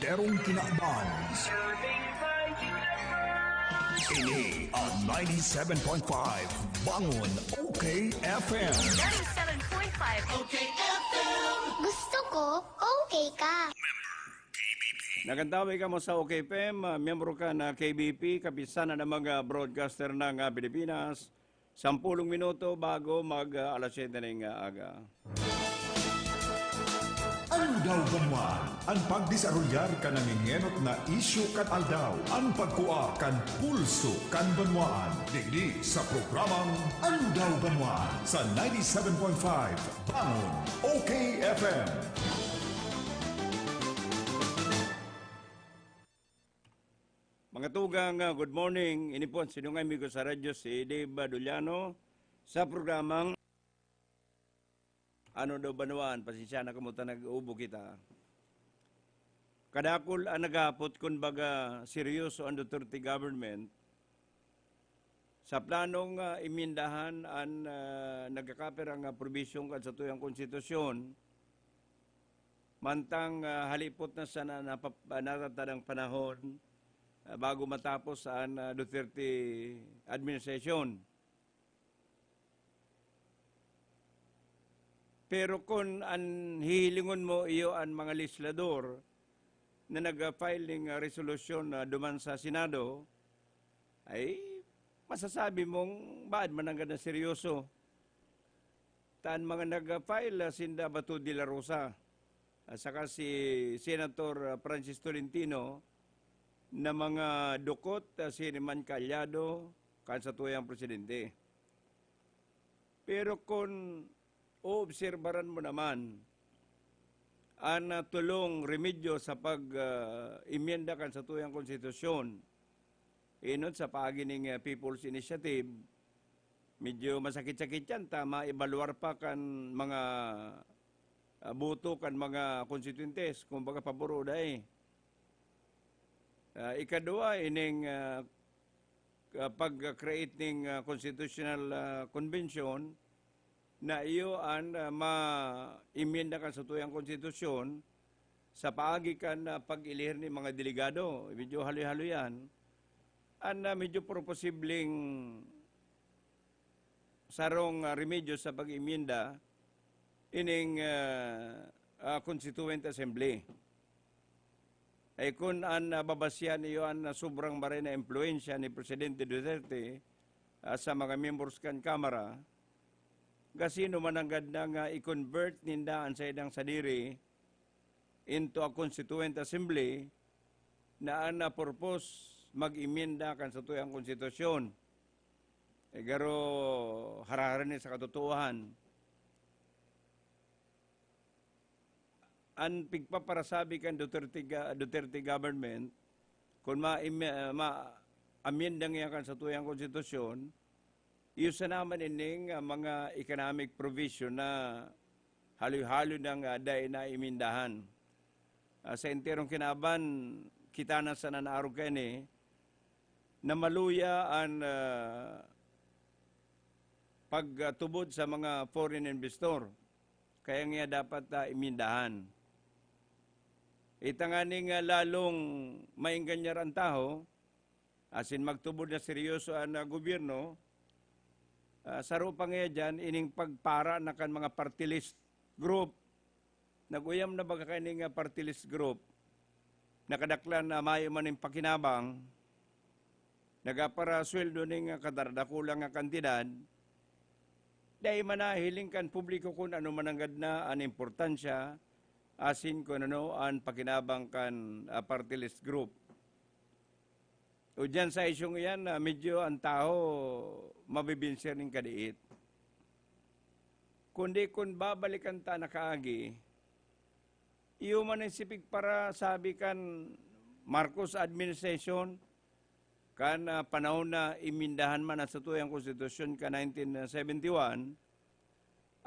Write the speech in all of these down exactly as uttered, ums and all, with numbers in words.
Erong kinaban. Ini ang ninety-seven point five Bangon O K F M. Ninety-seven point five O K F M. Gusto ko, okay ka. Nagantawi kamo sa O K F M, ah, miyembro ka na K B P, Kapisanan ng mga Broadcaster ng, ah, Pilipinas. Sampulong minuto bago mag, ah, alas siyete ning, ah, aga. Aldaw Banwaan, an pagdesarolyar kan nangengenot na isyu kan aldaw, an pagkua kan pulso kan banwaan. Digdi sa programang Aldaw Banwaan sa ninety-seven point five Bangon O K F M. Mga tugang, ah, good morning. Ini po ang sinungay mi ko sa radyo, si Dave Baduliano, sa programang Ano Daw Banwaan. Pasensya na kamo ta nag-ubo kita. Kadakul ang naghapot kun baga seryoso ang Duterte government sa planong, ah, imyendahan an, ah, nagkakapirang, ah, probisyon kan satuyang konstitusyon. Mantang, ah, halipot na sana napap-, ah, natatadang panahon, ah, bago matapos an, ah, Duterte administration. Pero kun an hihilingon mo iyo an mga legislador na nag-file ning, ah, resolusyon na duman sa Senado, ay masasabi mong baad man nanggad na seryoso. Ta an mga nag-file, ah, sinda Bato de la Rosa, at saka si Senator, ah, Francis Tolentino, na mga dukot, ah, siring man kaalyado kan satuyang presidente. Pero kun oobserbaran mo naman an, ah, tulong remedyo sa pag, ah, emyenda kan satuyang konstitusyon, enot sa paagi ning, ah, People's Initiative, medyo masakit-sakit yan ta maibaluar pa kan mga, ah, boto kan mga konstituyentes kung baga pabor o dai. Ah, ikaduwa, ining, ah, ah, pag-create ning, ah, constitutional, ah, convention na iyo an, ah, ma-emyenda kan satuyang konstitusyon sa paagi kan, ah, pag-elihir nin mga delegado. Medyo haloy-haloy yan. An, ah, medyo proposibleng sarong, ah, remedyo sa pag-emyenda ining, ah, ah, Constituent Assembly. Ay kun an, ah, babasihan iyo an, ah, sobrang maray na impluwensya ni Presidente Duterte, ah, sa mga miyembros kan Kamara, gasino man nanggad na nga i-convert ninda an saindang sadiri into a constituent assembly na an, ah, purpose mag-emyenda kan satuyang konstitusyon. Eh, garo harahara ni sa katotoohan. An pigpaparasabi kan Duterte ga-, Duterte government, kun ma-, ma-, amyenda niya kan satuyang konstitusyon, iyo sana man ining, ah, mga economic provision na haloy-haloy nang, ah, dai na emendahan. Ah, sa enterong kinaban, kita na sana naarog kaini na maluya an, ah, pagtubod sa mga foreign investor. Kaya nga dapat, ah, emendahan. Ita nganing, ah, lalong maenganyar an tawo, asin magtubod na seryoso an, ah, gobyerno, ah, saro pa nga diyan, ining pagpara na kan mga party list group. Nag-uyam na baga kaini nga party list group? Nakadaklan na mayo man nin pakinabang, nagaparasweldo nin kadadakula nga kantidad, dai man nahiling kan publiko kun ano man nanggad na an importansya asin kun ano an pakinabang kan, ah, party list group. O diyan sa isyung iyan, ah, medyo an tawo mabibinser nin kadiit. Kundi kun babalikan ta na kaagi, iyo man an sipig para sabi kan Marcos administration, kan, ah, panahon na imindahan man an satuyang konstitusyon kan nineteen seventy-one,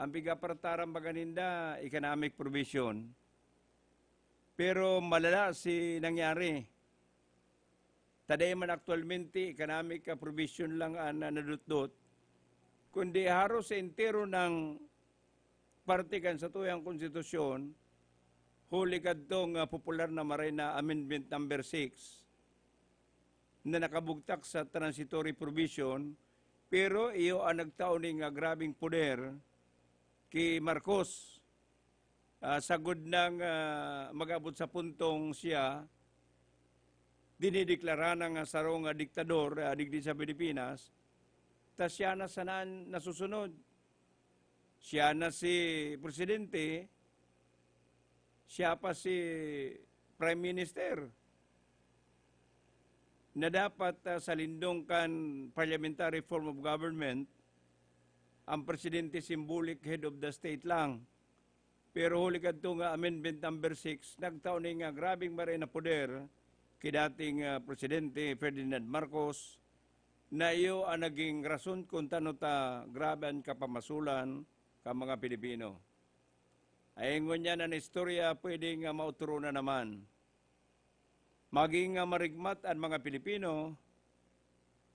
an pigapartaran baga ninda economic provision. Pero malala si nangyari. Ta dai man aktualmente economic, ah, provision lang an, ah, nadutdot, kundi haros sa entero nang parte kan satuyang konstitusyon, Huli kadtong, ah, popular na maray na Amendment Number Six na nakabugtak sa transitory provision, pero iyo ang nagtao ning, ah, grabeng poder ki Marcos. Ah, sagkod nang, ah, mag-abot sa puntong siya dinideklara na nga sarong, ah, diktador, ah, digdi sa Pilipinas, ta siya na sana an nasusunod. Siya na si presidente, siya pa si prime minister, na dapat, ah, sa lindong kan parliamentary form of government, ang presidente symbolic head of the state lang. Pero huli kadto nga Amendment Number Six, nagtao ni nga grabeng maray na poder ki dating, ah, Presidente Ferdinand Marcos, na iyo ang naging rason kung tano ta grabe an kapamasolan kan mga Pilipino. Ay ngunyan an istorya pwede nga maotro na naman. Maging, ah, marigmat an mga Pilipino,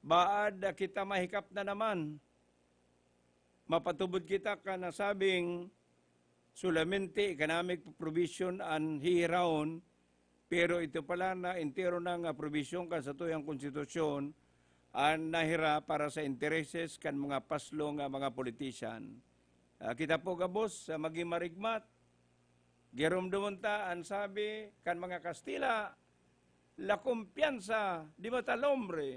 baad, ah, kita mahikap na naman. Mapatubod kita kan nasabing solamente economic provision an hihirawon, pero ito pala na entero na nga provision kan satuyang konstitusyon an nahira para sa intereses kan mga paslo nga mga politician. Ah, kita po gabos sa maging marigmat, giromdomon ta an sabi kan mga Kastila, "La confianza de matalombre."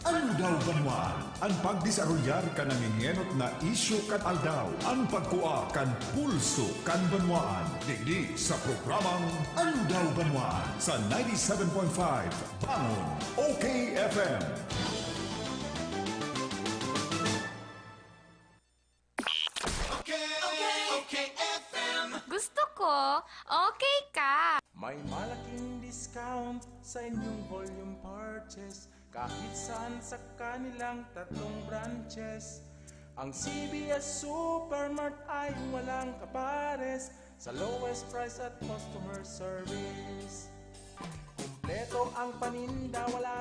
Aldaw Banwaan, an pagdesarolyar kan nangengenot na isyu kan aldaw, an pagkua kan pulso kan banwaan. Digdi sa programang Aldaw Banwaan sa ninety-seven point five Bangon, O K F M. Okay, okay, okay, F M. Gusto ko, okay ka. May malaking discount sa inyong volume purchase kahit saan sa kanilang tatlong branches. Ang C B S Supermart ay walang kapares sa lowest price at customer service. Kompleto ang paninda, wala